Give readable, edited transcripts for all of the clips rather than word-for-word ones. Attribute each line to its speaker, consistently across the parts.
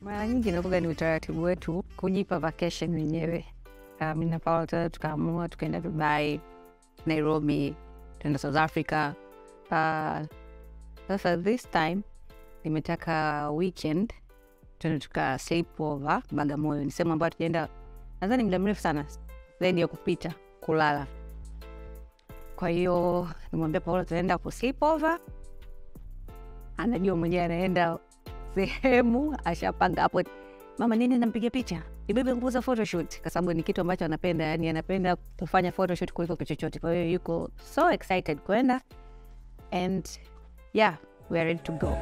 Speaker 1: Mara nyingi inakuwa ni utaratibu wetu kujipa vacation wenyewe. Mimi na Paula tukaamua tukaenda Dubai, Nairobi, tuenda South Africa. Sasa this time nimetaka weekend tuende tuka sleep over Bagamoyo. Ni sehemu ambayo tujaenda nadhani muda mrefu sana zaidi ya kupita kulala. Kwa hiyo nimwambia Paula tunaenda ku sleep over. Anajua mwenyewe anaenda sehemu, ashapanga hapo. Mama nini nampiga picha? Ibebe nguo za photoshoot kwa sababu ni kitu ambacho anapenda, yani anapenda kufanya photoshoot kuliko kitu chochote. Kwa hiyo yuko so excited kwenda, and yeah, we are ready to go.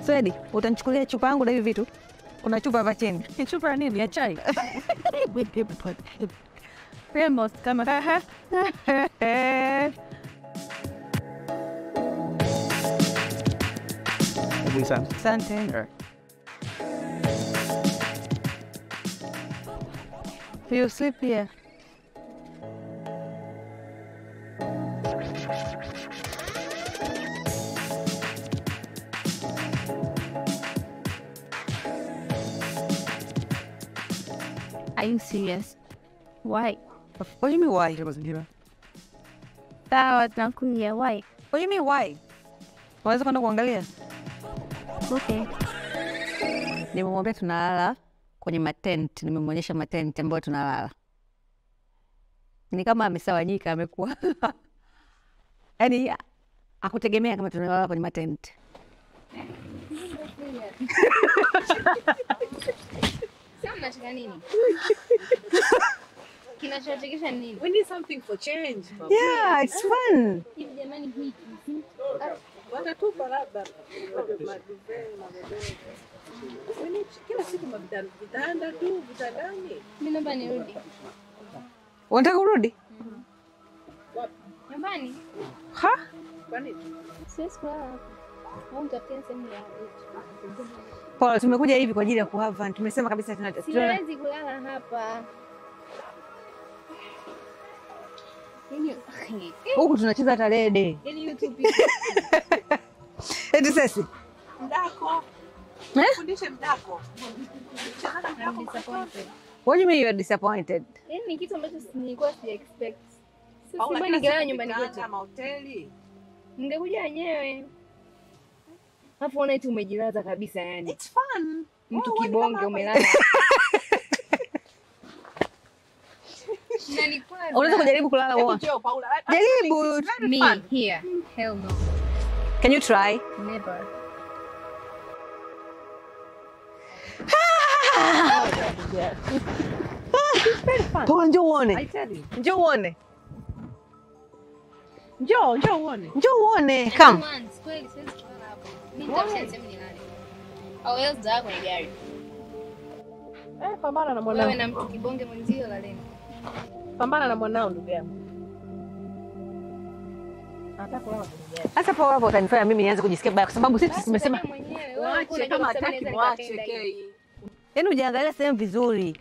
Speaker 1: Swedi, utanichukulia chupa yangu na hivi vitu? Kuna chupa hapa chini.
Speaker 2: Ni chupa nini ya chai? Thermos kama.
Speaker 1: Asante. You sleep here.
Speaker 2: Are you serious? Why?
Speaker 1: What do you mean why?
Speaker 2: Sawa, tunakuja. Why?
Speaker 1: What do you mean why? Unaweza kwenda kuangalia?
Speaker 2: Okay.
Speaker 1: Nimemwambia tunalala kwenye matent, nimemwonyesha matent ambayo tunalala. Ni kama amesawanyika, amekuwa. Yaani hakutegemea kama tunalala kwenye matent.
Speaker 3: Sasa mnacheka nini? Kinachochekesha nini?
Speaker 4: We need something for change.
Speaker 1: Yeah, it's fun.
Speaker 3: Hivi jamani hiki.
Speaker 4: Watatupa labda maduve magodoro. We need kila siku vitanda tu vitandani.
Speaker 3: Mimi naomba nirudi.
Speaker 1: Unataka kurudi?
Speaker 3: Nyumbani.
Speaker 1: Ha?
Speaker 4: Kwa nini?
Speaker 3: Siwezi kulala hapa. Au mtafutie sehemu ya.
Speaker 1: Paula, tumekuja hivi kwa ajili ya kuhave fun. Tumesema kabisa
Speaker 3: siwezi kulala hapa.
Speaker 1: Huku tunacheza tarede.
Speaker 3: Yaani YouTube.
Speaker 1: Eti sisi.
Speaker 4: Mdako. Fundishe mdako.
Speaker 1: What do you mean you are disappointed?
Speaker 3: Yaani ni kitu ambacho nilikuwa si expect. Sasa mbona ningelala nyumbani kwetu?
Speaker 4: Kama hoteli.
Speaker 3: Ningekuja wenyewe. Alafu ona eti umejilaza kabisa yani.
Speaker 4: It's fun.
Speaker 3: Mtu kibonge umelala.
Speaker 1: Unaweza kujaribu kulala wewe. Jaribu.
Speaker 3: Me here. Hell no.
Speaker 1: Can you try?
Speaker 3: Never.
Speaker 1: Paula, njoo uone.
Speaker 4: I tell you.
Speaker 1: Njoo uone.
Speaker 4: Njoo, njoo uone.
Speaker 1: Njoo uone. Come.
Speaker 3: Kweli siwezi kulala hapo. Mimi nitafuta sehemu nilale. Au else za kwenye gari.
Speaker 4: Pambana na mwanao.
Speaker 3: Wewe na mtu kibonge mwenzio laleni.
Speaker 4: Pambana na mwanao ndugu yangu. Nataka kulala kwenye gari.
Speaker 1: Sasa Paula hapo utanifanya mimi nianze kujisikia vibaya kwa sababu sisi tumesema
Speaker 4: mwenyewe. Kama hataki mwache kei.
Speaker 1: Yaani hujaangalia sehemu vizuri.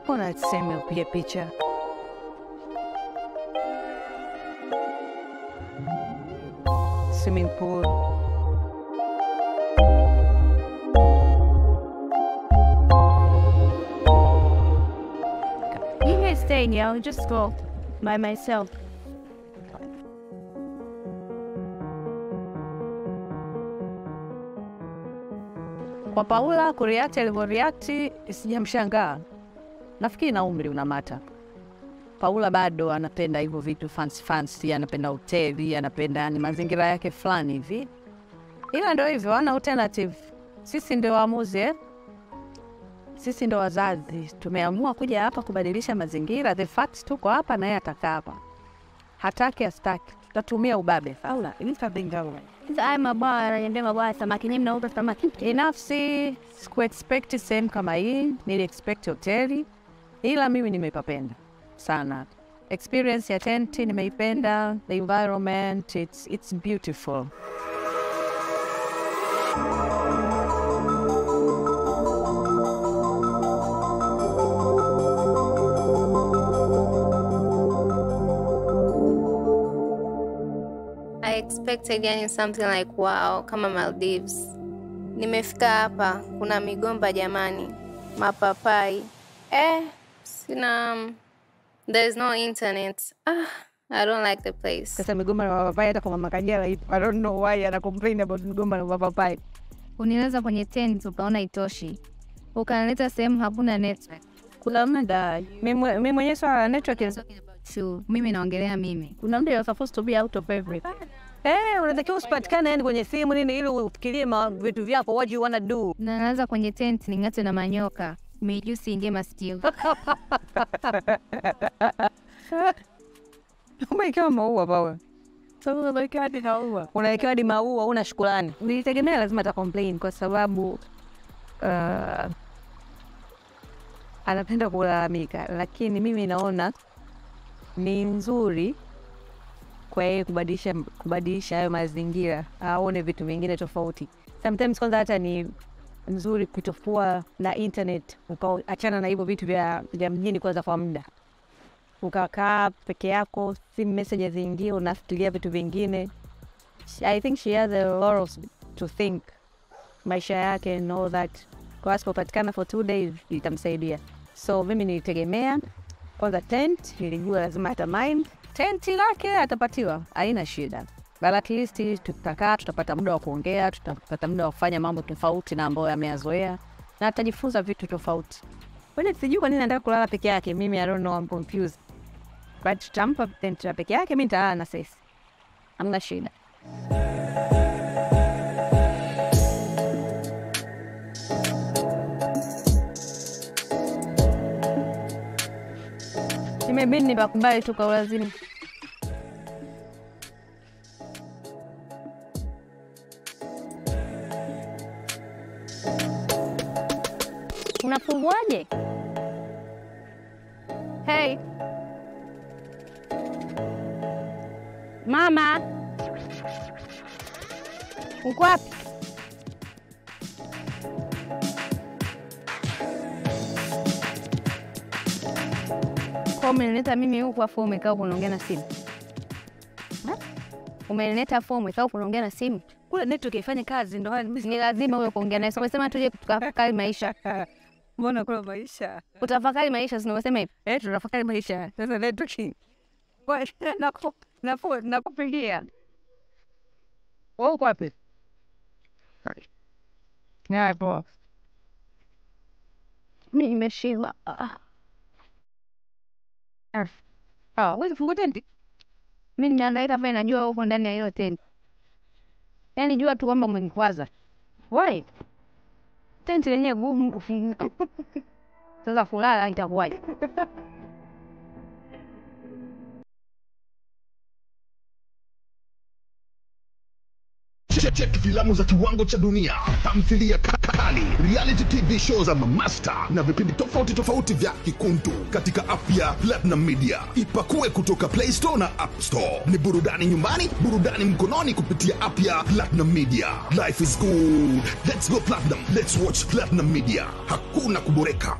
Speaker 1: Mbona sehemu ya kupiga picha? Swimming pool.
Speaker 2: You guys stay here, I'll just go by myself.
Speaker 1: Kwa Paula kureact alivyoreact sijamshangaa. Nafikiri na umri unamata. Paula bado anapenda hivyo vitu fancy fancy, anapenda hoteli, anapenda yani mazingira yake fulani hivi. Ila ndio hivyo, ana alternative. Sisi ndio waamuzi Sisi ndio wazazi. Tumeamua kuja hapa kubadilisha mazingira. The fact tuko hapa na yeye atakaa hapa. Hataki astaki. Tutatumia ubabe. Sawa,
Speaker 2: Sasa haya mabwawa yananiambia mabwawa ya samaki, nyinyi mnauza samaki.
Speaker 1: Binafsi siku expect sehemu kama hii, nili expect hoteli, ila mimi nimeipapenda sana. Experience ya tenti nimeipenda, the environment, it's beautiful.
Speaker 5: I expected yani something like wow, kama Maldives. Nimefika hapa, kuna migomba jamani, mapapai. Sina, there is no internet. I don't like the place.
Speaker 1: Sasa migomba na mapapai hata kwa Mama Kajala ipo. I don't know why ana complain about migomba na mapapai.
Speaker 3: Unilaza kwenye tent ukaona itoshi. Ukanileta sehemu hakuna network.
Speaker 1: Kuna muda mimi mwenyewe swala la network is
Speaker 3: mimi naongelea mimi.
Speaker 1: Kuna muda you're supposed to be out of everything. Unatakiwa usipatikane yani kwenye simu nini ili ufikirie vitu vyako, what you wanna do.
Speaker 3: Na naanza kwenye tent ning'atwe na manyoka. Mijusi ingie masikio.
Speaker 1: Umewekewa maua bawe. Sababu unawekewa hadi maua. Unawekewa hadi maua, una shukrani. Nilitegemea lazima ata complain kwa sababu anapenda kulalamika, lakini mimi naona ni nzuri kwa yeye kubadilisha hayo mazingira, aone vitu vingine tofauti. Sometimes kwanza hata ni nzuri kutokuwa na internet, ukaachana na hivyo vitu vya mjini kwanza kwa muda. Ukakaa peke yako, simu messages zingie, unafikiria vitu vingine. I think she has a lot to think maisha yake and all that. Kwa asipopatikana for 2 days itamsaidia. So mimi nilitegemea kwanza tent, nilijua lazima ata mind. Tent lake atapatiwa, haina shida. But at least tutakaa, tutapata muda wa kuongea, tutapata muda wa kufanya mambo tofauti na ambayo ameyazoea, na atajifunza vitu tofauti. Kwani sijui kwa nini anataka kulala peke yake, mimi I don't know, I'm confused. But tutampa tent la peke yake, mimi nitalala na sisi. Hamna shida.
Speaker 3: Imebidi nibakubali tu kwa ulazima. Unafunguaje? Hey. Mama. Uko wapi? Kwa umenileta mimi huku afu umekaa kuongea na simu. Umenileta afu umekaa kuongea na simu.
Speaker 1: Kule network ifanye kazi ndo
Speaker 3: ni lazima uwe kuongea naye. So umesema tuje tutafakari maisha.
Speaker 1: Mbona kula maisha?
Speaker 3: Utafakari maisha, si unasema hivi?
Speaker 1: Tutafakari maisha. Sasa network. Kwa nakupigia. Wewe uko wapi? Nya poa.
Speaker 2: Mimi nimeshiba.
Speaker 1: Wewe fungu tenti.
Speaker 3: Mimi ninaangaika pale, najua uko ndani ya hiyo tenti. Yaani jua tu kwamba umenikwaza. Why? Tenti lenyewe gumu kufunga. Sasa kulala itakuwaje?
Speaker 6: Check filamu za kiwango cha dunia, tamthilia kali, reality TV shows za master na vipindi tofauti tofauti vya kikundu katika app ya Platinum Media. Ipakue kutoka Play Store na App Store. Ni burudani nyumbani, burudani mkononi kupitia app ya Platinum Media. Life is good. Let's go Platinum. Let's watch Platinum Media. Hakuna kuboreka.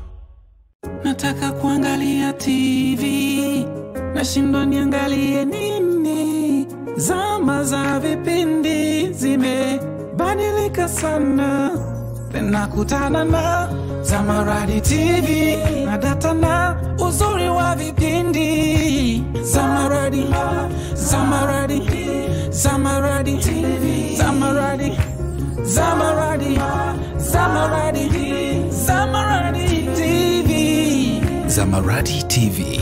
Speaker 7: Nataka kuangalia TV, nashindwa niangalie nini. Zama za vipindi zimebadilika sana. Nakutana na Zamaradi TV na data na uzuri wa vipindi. Zamaradi, Zamaradi, Zamaradi TV, Zamaradi, Zamaradi, Zamaradi, Zamaradi TV.
Speaker 8: Zamaradi TV,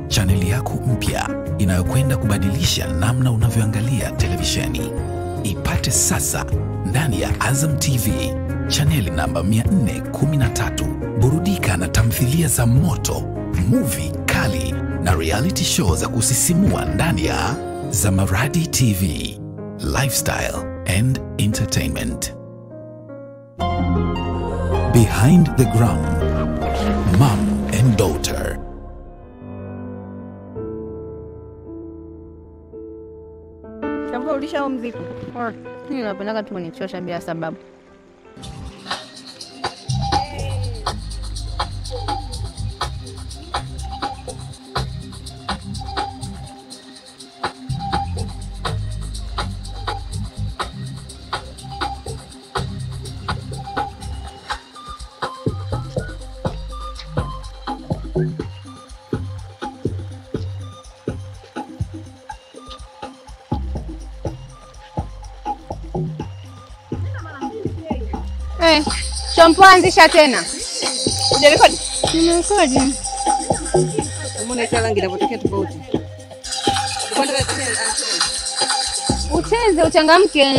Speaker 8: chaneli yako mpya inayokwenda kubadilisha namna unavyoangalia televisheni. Ipate sasa ndani ya Azam TV, chaneli namba 413. Burudika na tamthilia za moto, movie kali na reality show za kusisimua ndani ya Zamaradi TV, lifestyle and entertainment. Behind the Gram, Mom and Daughter.
Speaker 1: Chambua ulisha mziki.
Speaker 3: Mimi napendaga tu kunichosha bila sababu. Shampoo anzisha tena.
Speaker 4: Hujarekodi?
Speaker 3: Nimerekodi.
Speaker 1: Mbona ile rangi inapotokea tofauti?
Speaker 3: Ucheze uchangamke.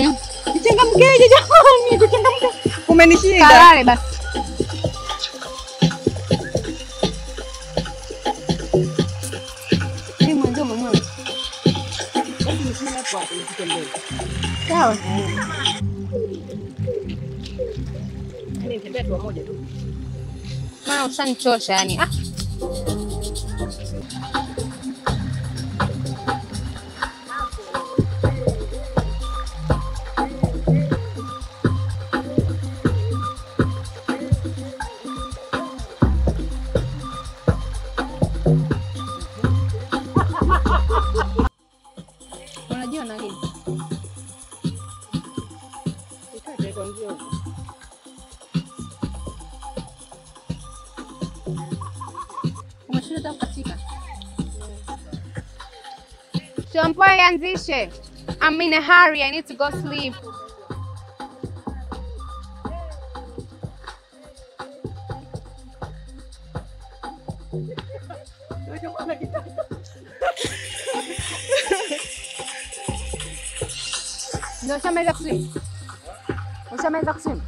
Speaker 1: Nichangamkeje jamani? Kuchangamka kumenishinda.
Speaker 3: Kalale basi. Mimi mwanzo mwanzo. Sawa.
Speaker 4: Nitembea tu moja tu.
Speaker 3: Maana ushanichosha yani. Ah. Unajua nani?
Speaker 5: Shampoo ianzishe. I'm in a hurry. I need to go sleep.
Speaker 3: Ndio ushamaliza kuswim? Ushamaliza kuswim?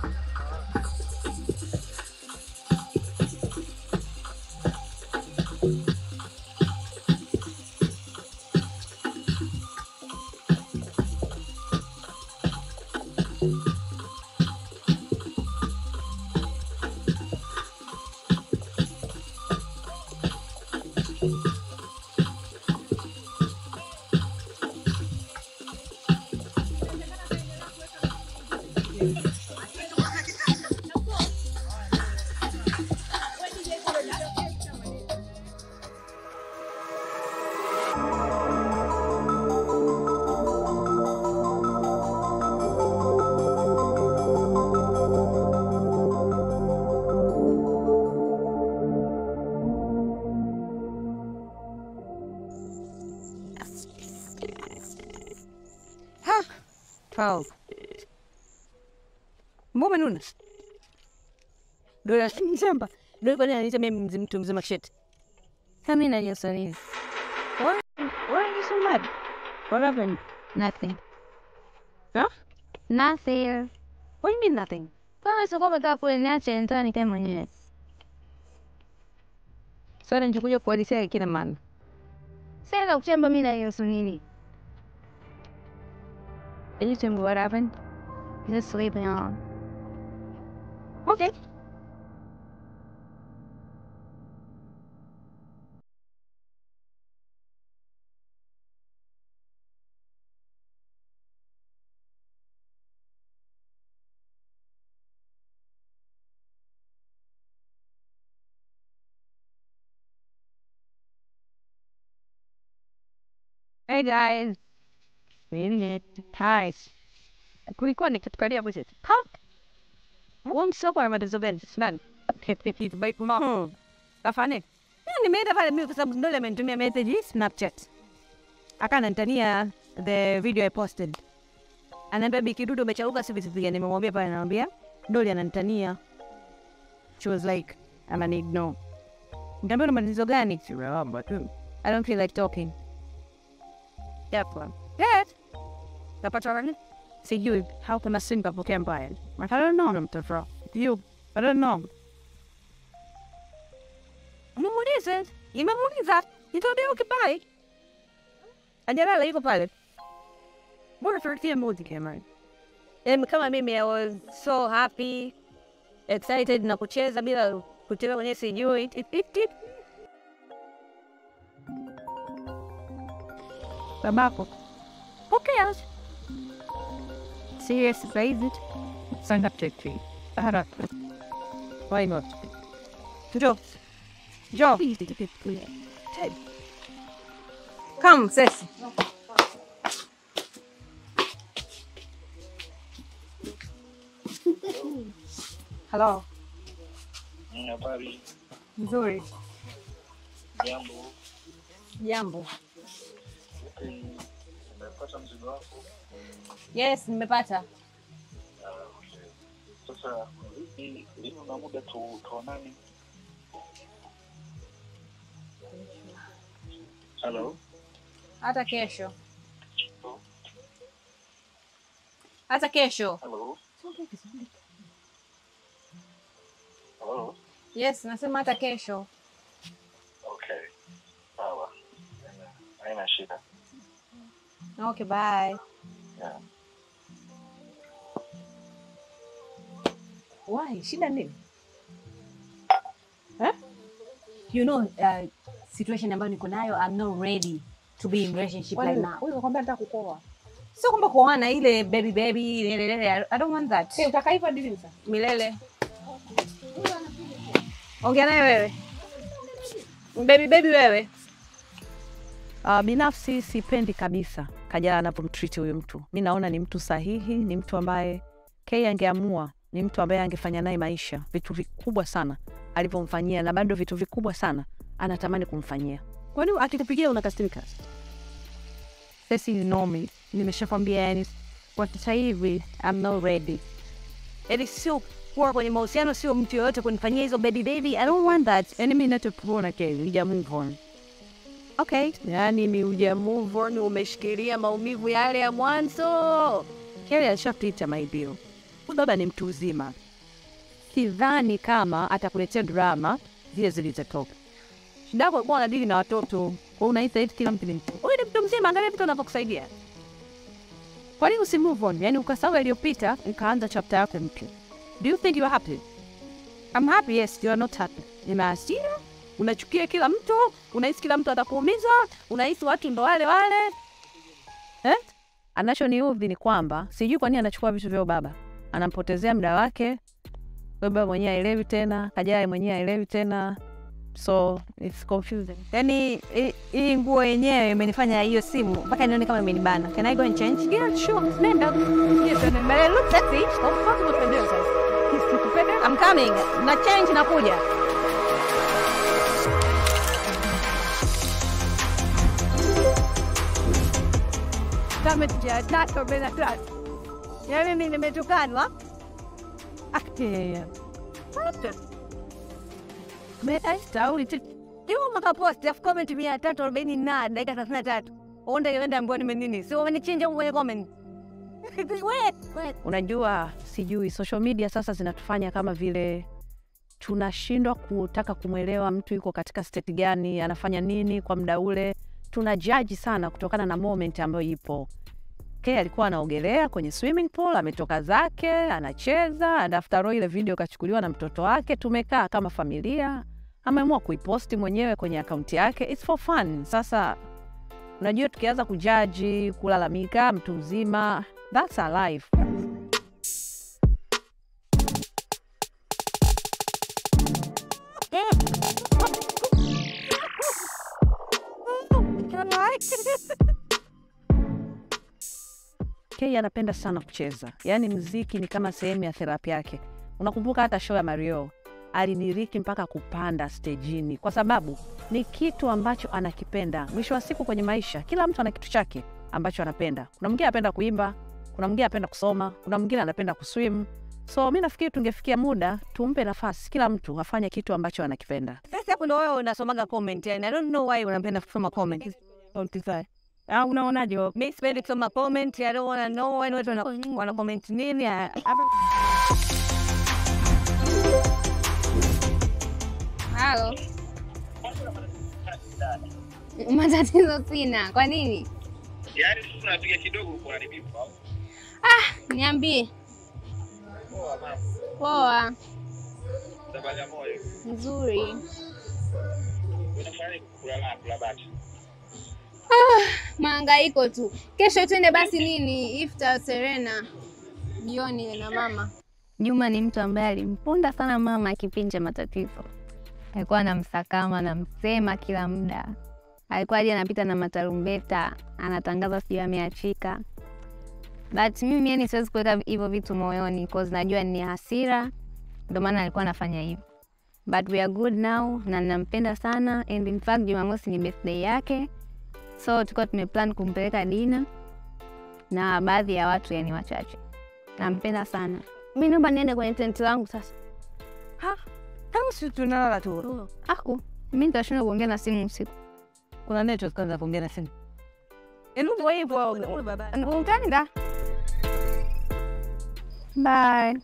Speaker 1: Ha! 12. Mbona umenuna? Dola shamba. Dola kwa nini ananiita mimi mtu mzima shit?
Speaker 3: Kama mimi najua nini.
Speaker 1: Why are you so mad? What happened?
Speaker 3: Nothing.
Speaker 1: Huh?
Speaker 3: Nothing.
Speaker 1: What do you mean nothing?
Speaker 3: Kama sio kwamba nataka kule niache nitani nikae mwenyewe.
Speaker 1: Sasa nitakuja kuhadithia kila maana.
Speaker 3: Sasa kuchamba mimi najua nini.
Speaker 1: Can you tell me what happened?
Speaker 3: Just sleeping on.
Speaker 1: Okay. Hey guys. Hi. Kulikuwa nikitukalia budget. Ha? Kafane. Nimeenda pale mimi kwa sababu ndio amenitumia message Snapchat. Akananitania the video I posted. Ananiambia Bikidudu umechauka si vitu gani? Nimemwambia pale, ananiambia Doli ananitania. She was like, I'm an ignore. Nikamwambia una matatizo gani? I don't feel like talking. Yeah. Napata nani? Sijui, how can I sing kapokea mbaya? I don't know mtoto. You, I don't know. Nimuulize, nimemuuliza, nitaambia okay bye. Ajalala yuko pale. Mbona tunatia mood jamani? Kama mimi I was so happy, excited na kucheza bila kucheza kwenye sijui. Babako. Pokea.
Speaker 3: Serious baby. Sign up to tree.
Speaker 1: Why not? Njoo. Njoo. Come, Ceci. Hello.
Speaker 9: Habari.
Speaker 1: Nzuri.
Speaker 9: Jambo.
Speaker 1: Jambo.
Speaker 9: Umepata mzigo wako?
Speaker 1: Yes, nimepata.
Speaker 9: Okay. Sasa vipi, lini una muda tuonane? Hello?
Speaker 1: Hata kesho. Hata kesho.
Speaker 9: Hello? Hello?
Speaker 1: Yes, nasema hata kesho.
Speaker 9: Okay. Sawa. Haina shida.
Speaker 1: Okay, bye.
Speaker 9: Yeah.
Speaker 4: Why? Shida nini? Huh?
Speaker 1: You know, situation ambayo niko nayo, I'm not ready to be in relationship right now.
Speaker 4: Wewe unakwambia nataka kuoa.
Speaker 1: Sio kwamba kuoana ile baby baby lele, I don't want that.
Speaker 4: Hey, utakaiva dini sasa?
Speaker 1: Milele. Ongea naye wewe. Baby baby wewe. Binafsi sipendi kabisa Kajala anapomtreat huyu mtu. Mimi naona ni mtu sahihi, ni mtu ambaye Kay angeamua, ni mtu ambaye angefanya naye maisha, vitu vikubwa sana alivyomfanyia na bado vitu vikubwa sana anatamani kumfanyia.
Speaker 4: Kwani akikupigia unakasirika?
Speaker 1: Sisi you know me. Nimeshakwambia yani kwa sasa hivi I'm not ready. Yaani sio kuwa kwenye mahusiano, sio mtu yoyote kunifanyia hizo baby baby. I don't want that.
Speaker 4: Yaani mimi ninachokuona Kay, huja move on.
Speaker 1: Okay.
Speaker 4: Yaani ni huja move on, umeshikilia maumivu yale ya mwanzo. Kay alishapita my dear. Baba ni mtu mzima. Sidhani kama atakuletea drama zile zilizotoka. Shida yako kwa unadili na watoto, kwa unaita eti kila mtu ni mtu. Wewe ni mtu mzima, angalia vitu anavyokusaidia. Kwa nini usi move on? Yaani ukasahau iliyopita, ukaanza chapter yako mpya. Do you think you are happy? I'm happy, yes, you are not happy. Nina hasira, unachukia kila mtu, unahisi kila mtu atakuumiza, unahisi watu ndo wale wale. Eh?
Speaker 1: Anachoniudhi ni kwamba sijui kwa nini anachukua vitu vya baba. Anampotezea muda wake. Baba mwenyewe haelewi tena, Kajala mwenyewe haelewi tena. So it's confusing.
Speaker 3: Yaani hii nguo yenyewe imenifanya hiyo simu mpaka nione kama imenibana. Can I go and change?
Speaker 4: Yeah, sure. Nenda. Yes, and then look sexy. Of course unapendeza.
Speaker 3: I'm coming. Na change nakuja. Kama tujataka bila tatu. Yaani mimi nimetukanwa. Makapost afu comment 340 na dakika 33. Onda yenda mbona nime nini? So wamenichinja kwenye comment.
Speaker 1: Unajua sijui social media sasa zinatufanya kama vile tunashindwa kutaka kumwelewa mtu yuko katika state gani, anafanya nini kwa muda ule. Tuna judge sana kutokana na moment ambayo ipo. Kay alikuwa anaogelea kwenye swimming pool, ametoka zake, anacheza, and after all ile video kachukuliwa na mtoto wake, tumekaa kama familia, ameamua kuiposti mwenyewe kwenye akaunti yake. It's for fun. Sasa unajua tukianza kujaji, kulalamika mtu mzima, that's our life. Kay anapenda sana kucheza. Yaani muziki ni kama sehemu ya therapy yake. Unakumbuka hata show ya Mario alidiriki mpaka kupanda stejini kwa sababu ni kitu ambacho anakipenda. Mwisho wa siku kwenye maisha kila mtu ana kitu chake ambacho anapenda. Kuna mwingine anapenda kuimba, kuna mwingine anapenda kusoma, kuna mwingine anapenda kuswim. So mimi nafikiri tungefikia muda tumpe nafasi kila mtu afanye kitu ambacho anakipenda.
Speaker 3: Sasa hapo ndio wewe unasomaga comment and I don't know why unapenda kusoma comment.
Speaker 1: Ah, unaonaje?
Speaker 3: Mimi sipendi kusoma comment. I don't wanna know when watu wana comment nini.
Speaker 5: Halo. Matatizo sina. Kwa nini?
Speaker 9: Yaani tunapiga kidogo kuharibifu au?
Speaker 5: Ah, niambie.
Speaker 9: Poa mama.
Speaker 5: Poa.
Speaker 9: Za Bagamoyo.
Speaker 5: Nzuri.
Speaker 9: Unafanya kulala kula bata.
Speaker 5: Ah, mahangaiko tu. Kesho twende basi nini? Iftar Serena. Jioni na mama.
Speaker 2: Juma ni mtu ambaye alimponda sana mama kipindi cha matatizo. Alikuwa anamsakama, anamsema kila muda. Alikuwa hadi anapita na matarumbeta, anatangaza sijui ameachika. But mimi yani siwezi kuweka hivyo vitu moyoni cause najua ni hasira, ndio maana alikuwa anafanya hivyo. But we are good now na ninampenda sana, and in fact Jumamosi ni birthday yake. So tulikuwa tumeplan kumpeleka dinner na baadhi ya watu, yani wachache. Nampenda sana. Mimi naomba niende kwenye tent langu sasa.
Speaker 1: Ha? Kama si tunalala tu.
Speaker 2: Aku, mimi nitashindwa kuongea na simu usiku.
Speaker 1: Kuna network kwanza kuongea na simu. Elu hivyo baba.
Speaker 2: Utaenda. Bye.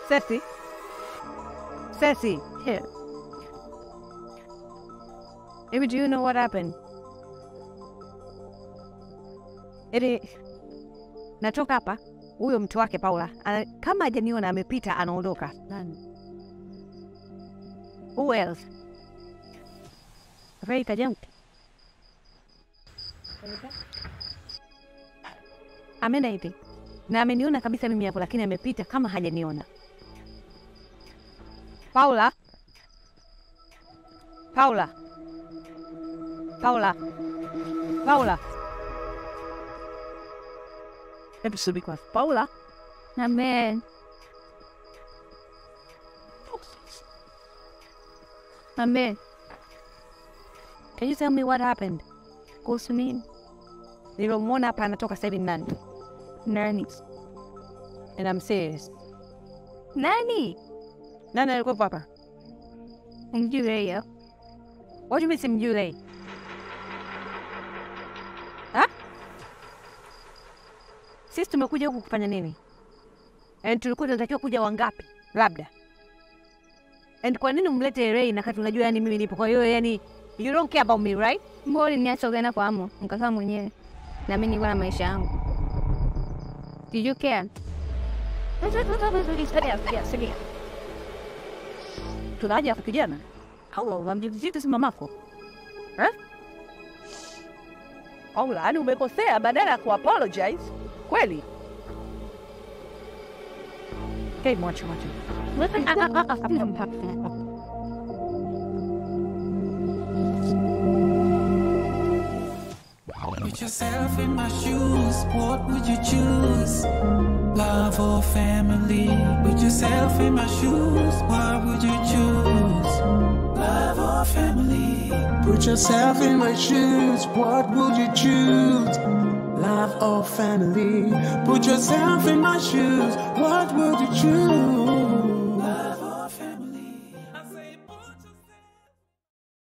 Speaker 1: Ceci? Ceci, here. Maybe do you know what happened? Eri, natoka hapa, huyo mtu wake Paula, kama hajaniona amepita anaondoka. Nani? Who else? Ray kajumped. Ameenda hivi. Na ameniona kabisa mimi hapo, lakini amepita kama hajaniona. Paula. Paula. Paula. Paula. Hebu subiri kwanza. Paula.
Speaker 2: Amen. Amen.
Speaker 1: Can you tell me what happened?
Speaker 2: Kuhusu nini?
Speaker 1: Nilomwona hapa anatoka sasa hivi nani?
Speaker 2: Nani?
Speaker 1: And I'm serious.
Speaker 2: Nani?
Speaker 1: Nani alikuwa hapa?
Speaker 2: Mjui Ray.
Speaker 1: What do you mean simjui Ray? Ha? Sisi tumekuja huku kufanya nini? And tulikuwa tunatakiwa kuja wangapi? Labda. And kwa nini umlete Ray na kati unajua yani mimi nipo? Kwa hiyo yani you don't care about me, right?
Speaker 2: Mbona niacha ukaenda kwa Amo, mkakaa mwenyewe. Na mimi nilikuwa na maisha yangu. Did you care?
Speaker 4: Tunaja kwa kijana. Au wamjizito si mamako. Eh? Paula, yani umekosea badala ya ku apologize. Kweli?
Speaker 1: Hey, mwache mwache.
Speaker 7: Put yourself in my shoes, what would you choose? Love or family? Put yourself in my shoes, what would you choose? Love or family?
Speaker 10: Put yourself in my shoes, what would you choose? Love or family? Put yourself in my shoes, what would you choose?